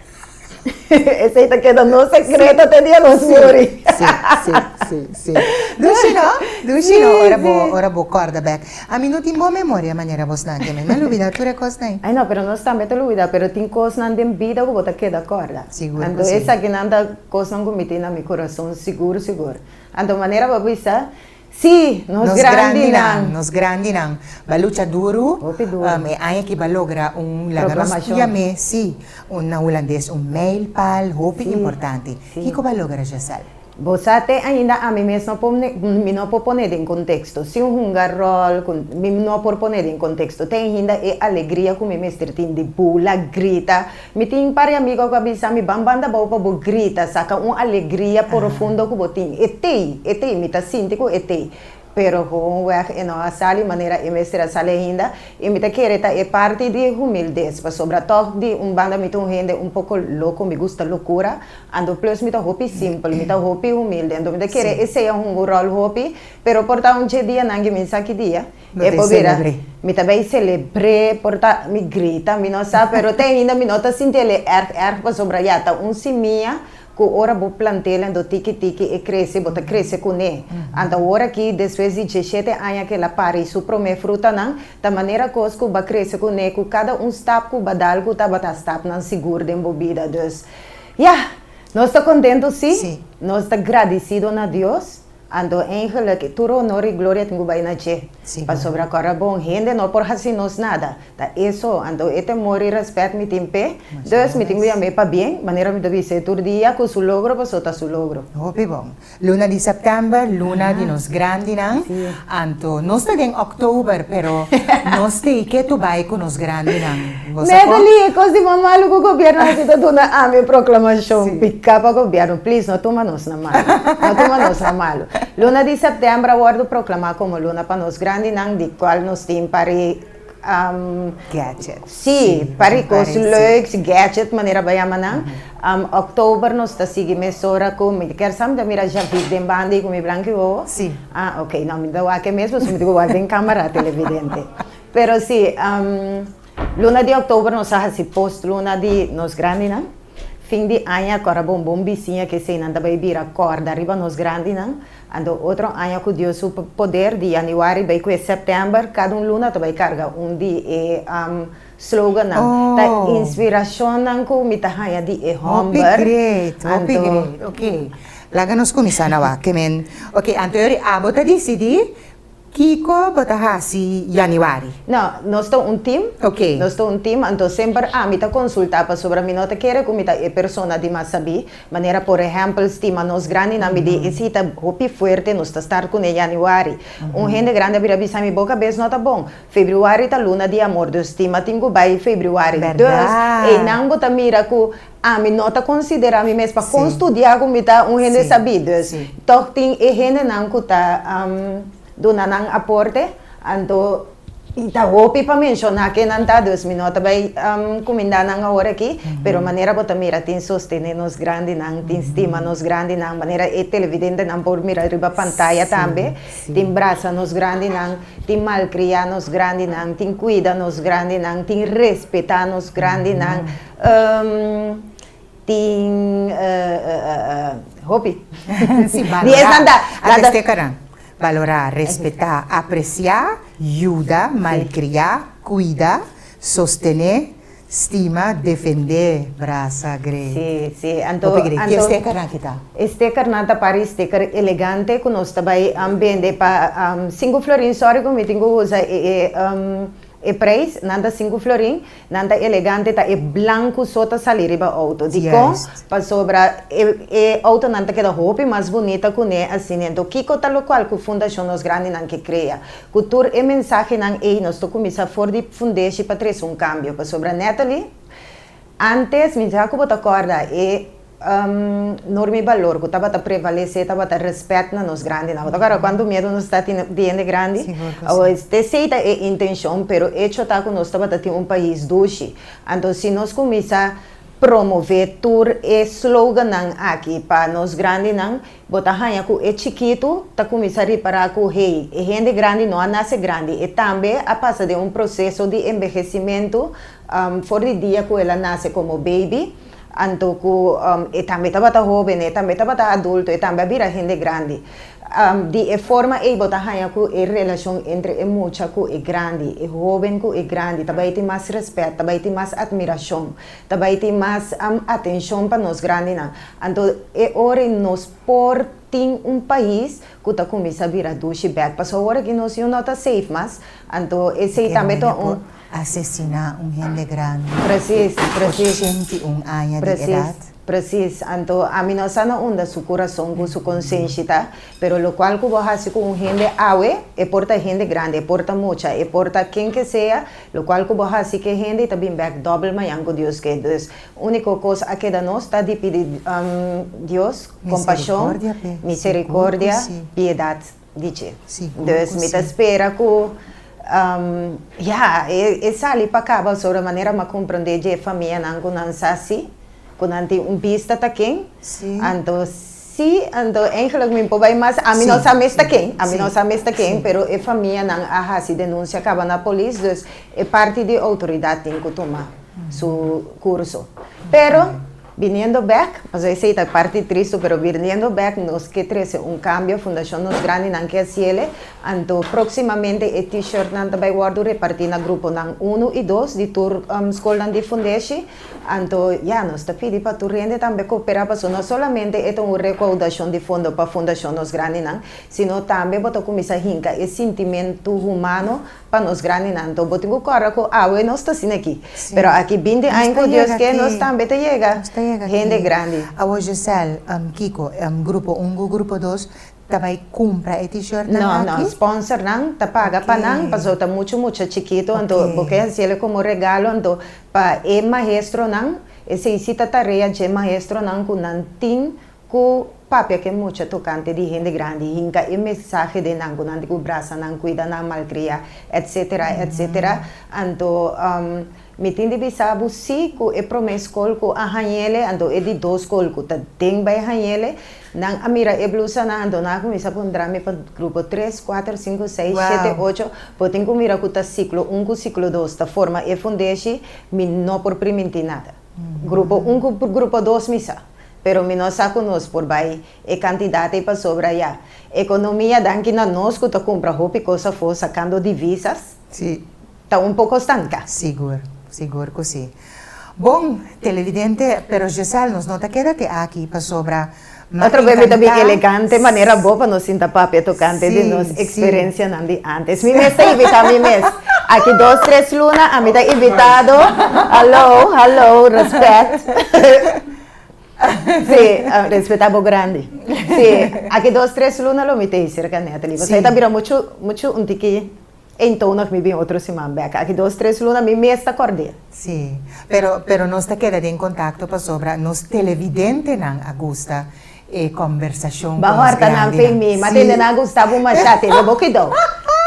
Esei ta keda nos sekreto te dia nos muri. Sí, sí, sí, sí. Dushi no? Dushi no, ora bo, ora bo kòrda bèk. Ami no tin bon memoria manera bosnan ke mi. Mi a lubidá tur e kosnan ei. Ai no, pero nos tambe ta lubidá, pero tin kosnan den bida ku bo ta keda kòrda. Sigur ku Anto sí. esakinan ta kosnan ku mi tin na mi kurason sigur sigur. Anto manera bo bisa, Sí, nos grandinan. Nos grandinan. Ba lucha duru. Hopi duru. E aña aki ba logra un, laga nos Proclamacion. yam'é, sí, un na hulandes un mijlpaal hopi Sí, importante. sí. Kiko ba logra, Giselle? Bo sa te ainda ami mes no por mi no por pone den contexto. Si un hunga rol cu mi no por pone den contexto. Te ainda e alegria cu mi mester tin di bula, grita. Mi tin un par di amigo cu a bisa mi ban banda abou pa bo grita, saca un alegria profundo cu bo tin. E tey, e tey, mi ta sinti cu e tey. Pero gewoonweg e no a sali manera e mester a sali ainda y mi ta kere ta e parti di humildez, pasobra tog di un banda mi ta un hende un poco loco, mi gusta locura, anto plus mi ta hopi simpel, mi ta hopi humilde, anto mi ta kere esey a hunga un rol hopi, pero por ta un dje dianan ki mi sa ki dia. Bo E ta por bira, celebr'é. mi ta bay celebr'é, por ta mi grita, mi no sa, pero te ainda mi no ta sinti el e erg erg pasobra ya ta un simia cu ora bo plant'el anto tiki tiki e crece, bo ta crece cun'é. Anto awor aki despues di diecisiete aña cu el a pari su prome frutanan, ta manera cos cu bo a crece cun'é, cu cada un stap cu bo a dal cu tabata stapnan sigur den bo bida. Dus, ya, nos ta contento si, nos ta gradicido na Dios. Anto eigenlijk tur honor i gloria tin ku bai na dje. Pasobra kòrda bon, hende no por hasi nos nada. Ta e so. Anto e temor i rèspèt mi tin p'e. Dus mi tin ku yam'é pabien, manera mi ta bis'é tur dia ku su logro paso ta su logro. Hopi bon. Luna di sèptèmber, luna di nos grandinan. Anto nos ta den òktober, pero nos tei ke tu bai ku nos grandinan. Bo sa kon? Natalie, e kos di mas malu ku gobièrnu hasi ta duna ami e proklamashon. Piká pa gobièrnu, please no tuma nos na malu. No tuma nos na malu. Luna di sèptèmber a wòrdu proklamá komo luna pa nos grandinan, di kual nos tin pari Gadget. Sí, pari kos leuks, gadget manera bo yama nan. Òktober nos ta sigui mesora ku, mi kier sa mi ta mira Javid den banda i ku mi blanki wowo? Sí. Ah, ok, no, mi ta wak e mes pasobra mi tin ku wak den kámara televidente. Pero sí, luna di òktober nos a hasi post luna di nos grandinan. Fin di aña kòrda bon bon bisiña ke eseinan ta bai bira kòrda riba nos grandinan. Anto otro aña ku Dios su poder di yanüari bai ku e sèptèmber kada un luna ta bai karga un di e slogannan. Ta inspirashonnan ku mi ta haña di e hòmber. Hopi great, hopi great. Ok, laga nos kuminsá na wak. Ke men, ok, anto yori abo ta disidí Kiko bo ta hasi yanüari? No, nos ta un team. Ok. Nos ta un team, anto semper ami ta konsultá pasobra mi no ta kere ku mi ta e persona di mas sabí. Manera por ehèmpel stima nos grandinan mi di esei ta hopi fuerte, nos ta start kuné yanüari. Un hende grandi a bira bisa mi bo kabes no ta bon. Febrüari ta luna di amor, dus stima tin ku bai febrüari. Dus einan bo ta mira ku Ami no ta konsiderá mi mes pa kon studiá ku mi ta un hende sabí. Dus tòg tin e hendenan ku ta duna nan aporte, anto i ta hopi pa menshoná ke nan ta, dus mi no ta bai kumindá nan awor aki, pero manera bo ta mira tin sostené nos grandinan, tin stima nos grandinan, manera e televidentenan por mira riba pantaya tambe, tin brasa nos grandinan, tin malkriá nos grandinan, tin kuida nos grandinan, tin respetá nos grandinan. Tin hopi. Si, balorá. Ata stekanan. Balorá, respetá, apresiá, yuda, malkriá, kuida, sostené, stima, defendé, brasa, great. Si, si. Anto, Hopi great. Ki stekanan ki ta? E stekernan ta pari steker elegante ku nos ta bai bende pa sinku florin. Sorry ku mi tin ku usa e E prijs, nan ta sinku florin, nan ta elegante, ta e blanku so ta sali riba outo. Dikon? Pasobra e e outonan ta keda hopi mas bunita kuné asina. Anto kiko ta lokual ku Fundashon Nos Grandinan ke krea? Ku tur e mensahenan ei nos ta kuminsá for di fundeshi pa trese un kambio. Pasobra Natalie, antes, mi sa ku bo ta kòrda e. Norma i balor ku tabata prevalesé tabata rèspèt na nos grandinan. Bo ta kòrda kuantu miedu nos ta tin di hende grandi? Awor, esei ta e intenshon, pero echo ta ku nos tabata tin un pais dushi. Anto si nos kuminsá promové tur e slogannan aki pa nos grandinan, bo ta haña ku e chikitu ta kuminsá ripará ku, hey, e hende grandi no a nase grandi, e tambe a pasa den un proseso di embehesimentu for di dia ku el a nase komo baby. Anto ku e tambe tabata hóben, e tambe tabata adulto, e tambe a bira hende grandi. Di e forma ei bo ta haña ku e relashon entre e mucha ku e grandi, e hóben ku e grandi, ta bai tin mas rèspèt, ta bai tin mas atmirashon, ta bai tin mas atenshon pa nos grandinan. Anto e ora ei nos por tin un pais ku ta kuminsá bira dushi bèk. Pasobra awor aki nos yu no ta safe mas, anto esei tambe ta un. Asesiná un hende grandi. Precies, precies. 81 aña di edat. Precies, anto ami no sa na unda su kurason ku su konsenshi ta, pero lokual ku bo hasi ku un hende awe, e por ta hende grandi, e por ta mucha, e por ta ken ke sea, lokual ku bo hasi ku e hende e ta bin bèk dòbel mañan ku Dios ke. Dus, úniko kos a keda nos ta di pidi Dios kompashon, miserikordia, piedat. Di dje. Dus mi ta spera ku ya e sali pa kaba sobre manera mi a komprondé dje famianan ku nan sa si, ku nan tin un bista ta ken. Anto si, anto eigenlijk mi por bai mas, ami no sa mes ta ken, ami no sa mes ta ken, pero e famianan a hasi denunsia kaba na polis, dus e parti di outoridat tin ku tuma su kurso. Pero. Biniendo bek, pasobra esei ta e parti tristu, pero biniendo bek nos ke trese un kambio, Fundashon Nos Grandinan ke hasiele, anto próksimamente e T-shirtnan ta bai wòrdu repartí na gruponan unu i dos di tur skolnan di Fundeshi, anto ya, nos ta pidi pa tur hende tambe kooperá pasobra no solamente e ta un rekoudashon di fondo pa Fundashon Nos Grandinan, sino tambe bo ta kuminsá hinka e sintimentu humano Pa nos grandinan anto bo tin ku kòrda ku awe nos ta asina aki. Pero aki binti aña ku Dios ke nos tambe ta yega hende grandi. Awor Giselle, kiko grupo un ku grupo dos ta bai kumpra e t-shirtnan aki? No, no, sponsornan ta paga pa nan pasobra ta muchu mucha chikitu anto bo ke hasiel komo regalo anto pa e maestronan esei si ta tarea dje maestronan ku nan tin Ku papia ke mucha tokante di hende grandi hinka e mensahe den nan ku nan tin ku brasa nan, kuida nan, malkria, etsetera, etsetera. Anto mi tin di bisa bo si ku e promé skol ku a hañ'ele, anto e di dos skol ku ta den bai hañ'ele, nan a mira e blusanan, anto nan a kuminsá puntra mi pa grupo tres, kuater, sinku, seis, shete, ocho, bo tin ku mira ku ta siklo un ku siklo dos ta forma e fundeshi, mi no por primintí nada. Grupo un ku grupo dos mi sa. Pero mi no sa ku nos por bai e kantidat ei pasobra ya. Ekonomia danki na nos ku ta kumpra hopi kos afó sakando divisas ta un poko stanka. Sigur, sigur ku si. Bon, televidente, pero Giselle nos no ta keda te aki pasobra m'a Otro bes mi ta bin enkantá. elegante manera bo pa nos sinta papia tokante di nos eksperensianan di antes. Mi mes ta invitá mi mes. Aki dos tres luna ami ta invitado. Hallo, hallo, respet. Sí, respetá bo grandi. Sí, aki dos tres luna lo mi ta ei serka Natalie. Pasobra e ta bira muchu, muchu un tiki eentonig mi bin otro siman bek. Aki dos tres luna mi mes ta kòrd'é. Sí, pero, pero nos ta keda den kontakto pasobra nos televidentenan a gusta e kòmbersashon ku Ba nos hòrta nan fe grandinan. mi, ma Sí. tende nan a gusta bo mashá, tene bo kidó.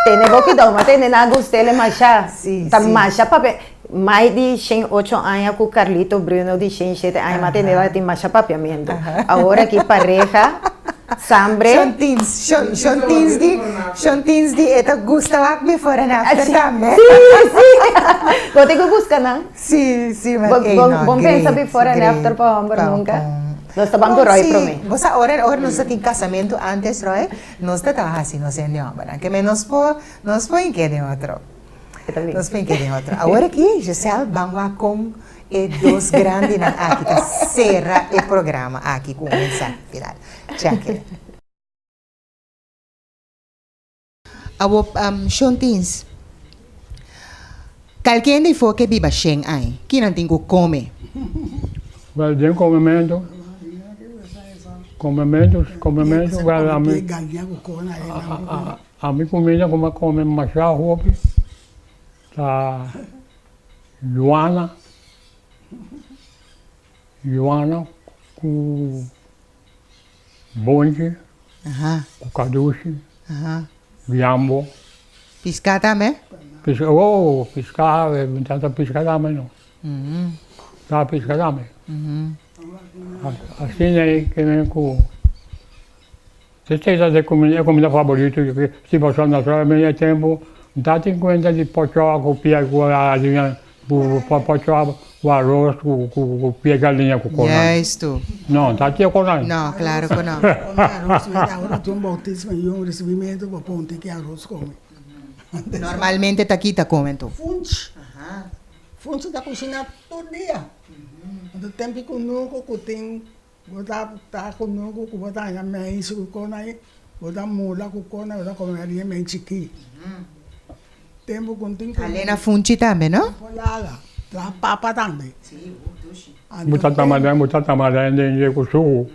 Tene bo kidó, ma tende nan a gust'é mashá. Sí, Ta sí. masha papia. Mai di shen ocho aña ku Carlito Bruno di shen shete aña ma tene tin masha papiamentu. Awor aki pareha, sambre. Shon Tins, shon, shon Tins di, shon Tins di e ta gusta wak before and after tambe. Sí, sí. Bo tin ku buska nan. Sí, sí, ma Bo, ey bo, no, bon pensa great, before and great after pa homber pa nunca. un. Nos ta ban No, ku Roy sí, prome. bo sa ora, ora nos ta tin kasamentu antes Roy, nos ta ta hasi nos hende hombernan. Ke men nos por, nos por hinke den otro. Nos penke den otro. Awor aki Giselle ban wak kon e dos grandinan aki ta sera e programa aki ku un mensahe final. Check it. Awor Shon Tins, kalke hende for ke biba shen aña, kinan tin ku kome? Wel den komementu, komementu, komementu, wel ami. Ami kuminda ku mi a kome masha hopi ta yuana, yuana. Ku bonchi, ku kadushi, biambo. Piská tambe? Piská, oh, piská, mi ta piska tambe no. Ta piska tambe. Asina ei ke men ku Esei ta e kumida favorito si pasobra naturalmente e tempu no ta tin kuenta di pochò ku pia ku hariña ku pochò ku aros ku pia galiña ku konan. Juisto. No, no ta tin e konan. No, klaro ku no. Aros mira ora tin un boutismo i un risibimento bo pon tin ki aros kome. Normalmente ta kita kome anto? Funchi. Funchi ta kushina tur dia. Anto tempu ku nuku ku tin Bo ta ta ku nuku ku bo ta haña meishi ku kona ei, bo ta mula ku kona bo ta kome hariña mei chikí. Tempu ku tin ku. Alena funchi tambe no? Por laga, traha papa tambe. Bo ta tama bo ta tama den dje ku suku.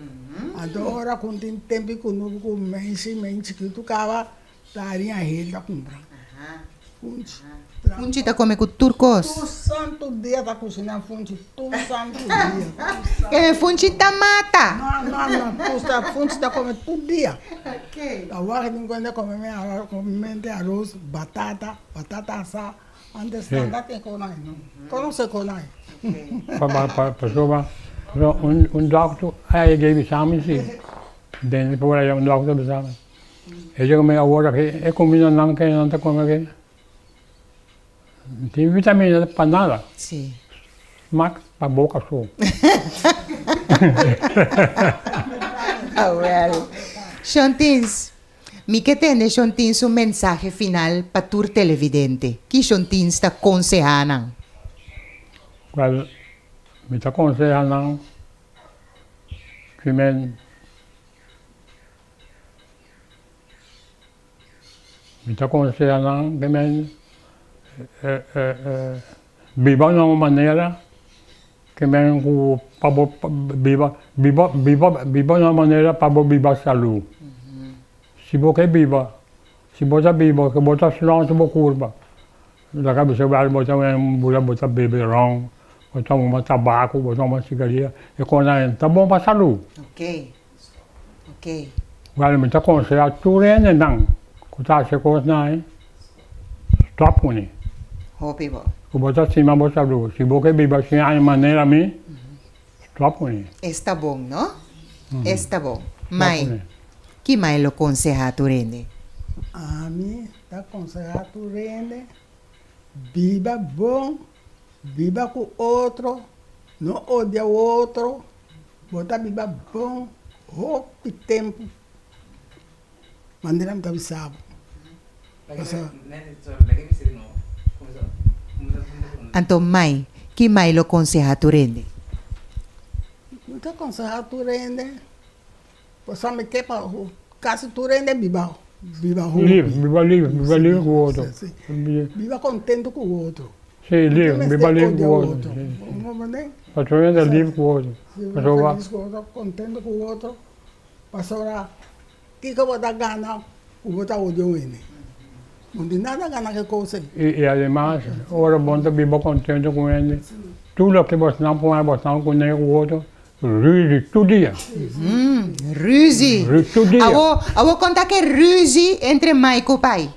Anto ora ku tin tempu ku nuku ku meishi mei chikitu kaba Ta hariña hel ta kumpra. Funchi. Funchi ta kome ku tur kos. Tur santu dia ta kusina funchi, tur santu dia. Keme funchi ta mata. No, no, no, tur sa funchi ta kome tur dia. Ta wak tin kuenta kome me aros, komente aros, batata, batata asá. Antes tanta tin kon ai no. Konosé kon ai. Pasobra un dòkter a yega bisa mi si, den por aya un dòkter bisa mi. E di mi awor aki e kumindanan ke nan ta kome aki no tin vitamina pa nada. Sí. Smak pa boka so. Awel. Shon Tins, mi ke tende Shon Tins un mensahe final pa tur televidente. Ki Shon Tins ta konsehá nan? Wèl, mi ta konsehá nan primer. Mi ta konseha nan ke men biba na un manera ke men ku pa bo biba biba biba biba na un manera pa bo biba salú. Si bo ke biba, si bo ta biba ke bo ta slòns bo kurpa, laga bisa wèl bo ta bula bo ta bebe ròn, bo ta huma tabako, bo ta huma sigaria, e kosnan ta bon pa salú. Wèl mi ta konsehá tur hendenan ku ta hasi e kosnan ei, stòp kuné. Hopi bo. Ku bo ta stima bo salú. Si bo ke biba sin aña manera mi, stòp kuné. Esta bon, no? Esta bon. Mai, ki mai lo konsehá tur hende? Ami ta konsehá tur hende, biba bon, biba ku otro, no odia otro. Bo ta biba bon hopi tempu manera mi ta bisa bo. Anto mai, ki mai lo konsehá tur hende? Mi ta konsehá tur hende, pasobra mi ke pa kasi tur hende biba biba hopi. Biba lief, biba lief ku otro. Biba kontentu ku otro. Sí, lief, biba lief ku otro. Pasobra ta lief ku otro. Pasobra. Feliz ku otro, contento ku otro. Pasobra kiko bo ta gana ku bo ta odia un hende? Bo no tin nada gana ku e kos ei. I ademas, ora bo ta biba contento ku hende, tur loke bo esnan por haña bo esnan kuné ku otro, ruzi tur dia. Ruzi. Ruzi tur dia. Awo, awo konta ke ruzi entre mai ku pai?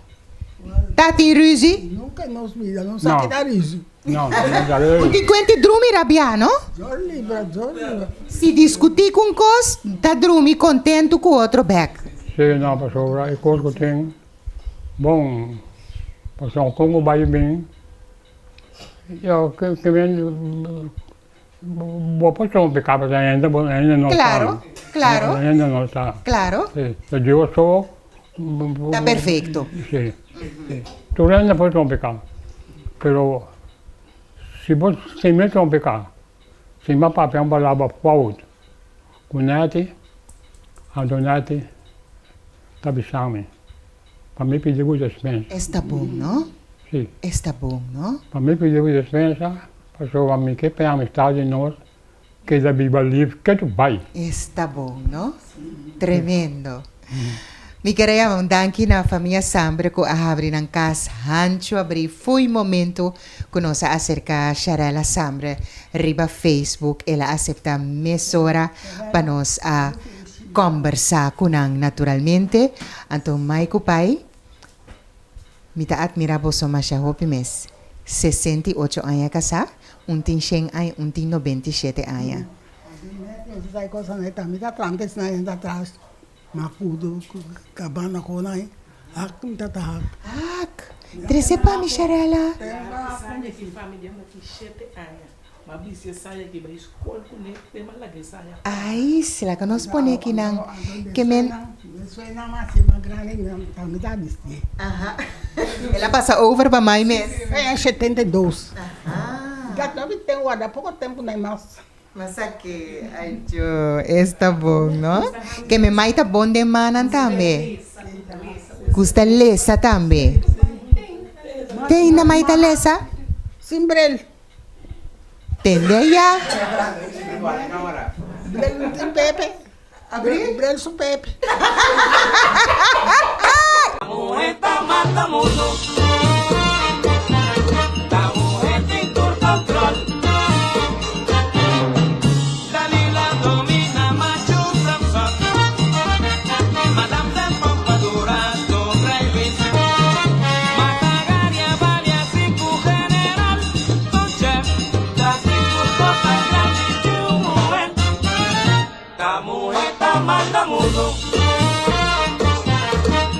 Ta tin ruzi? Nunka nos mira, no sa ke ta ruzi. No, no sa ke ta ruzi. Un tin kuenti drumi rabiá, no? Dios libra, Dios libra. Si diskutí ku un kos, ta drumi kontentu ku otro bèk. Sí, no, pasobra e kos ku tin bon, pasobra kon ku bai bin, yo ke men Bo por trompe caba ta hende bo hende no sa. Claro, claro. Hende no sa. Claro. Si, ta Dios so. Ta perfecto. Si, si. Tur hende por trompe caba. Pero si bo si mi trompe caba, si mi a papia un palabra fout cu Netty, anto Netty ta bisa mi pa mi pidi cu despensa. Esta bon, no? Si. Esta bon, no? Pa mi pidi cu despensa. Pasobra mi ke p'e amistad di nos keda biba lif ketu bai. Esta bon, no? Tremendo. Mi ker a yama un danki na famia Sambre ku a habri nan kas hanchu abri fo'i momento ku nos a aserka Sharella Sambre riba Facebook. El a asepta mesora pa nos a kòmbersá ku nan naturalmente. Anto mai ku pai, mi ta atmirá boso masha hopi mes. 68 aña kasá, un tin shen aña, un tin 97 aña. Makudo ku kabana ku nan hak mi ta ta hak. Hak! Trese pa mi Sharella. Saña ki pa mi djanda ki shete aña. Ma bisti e saña ki bai skol kuné te ma laga e saña pa. Ai, si laga nos pone ki nan ke men. Despues nan a hasi mas grandi ta mi ta bisti. Aha. El a pasa over pa mai mes. Aña 72. Aha. Ya mi ten warda poko tempu nan mas. Masa ke ay jo es ta bon no. Ke mi mai ta bon den mannan tambe. Gusta lesa tambe. Te ainda mai ta lesa? Sin bril. Tende ya. Bril no tin pepe. Bril su pepe. Ta muhe ta manda mundo.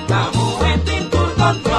Ta muhe tin tur control.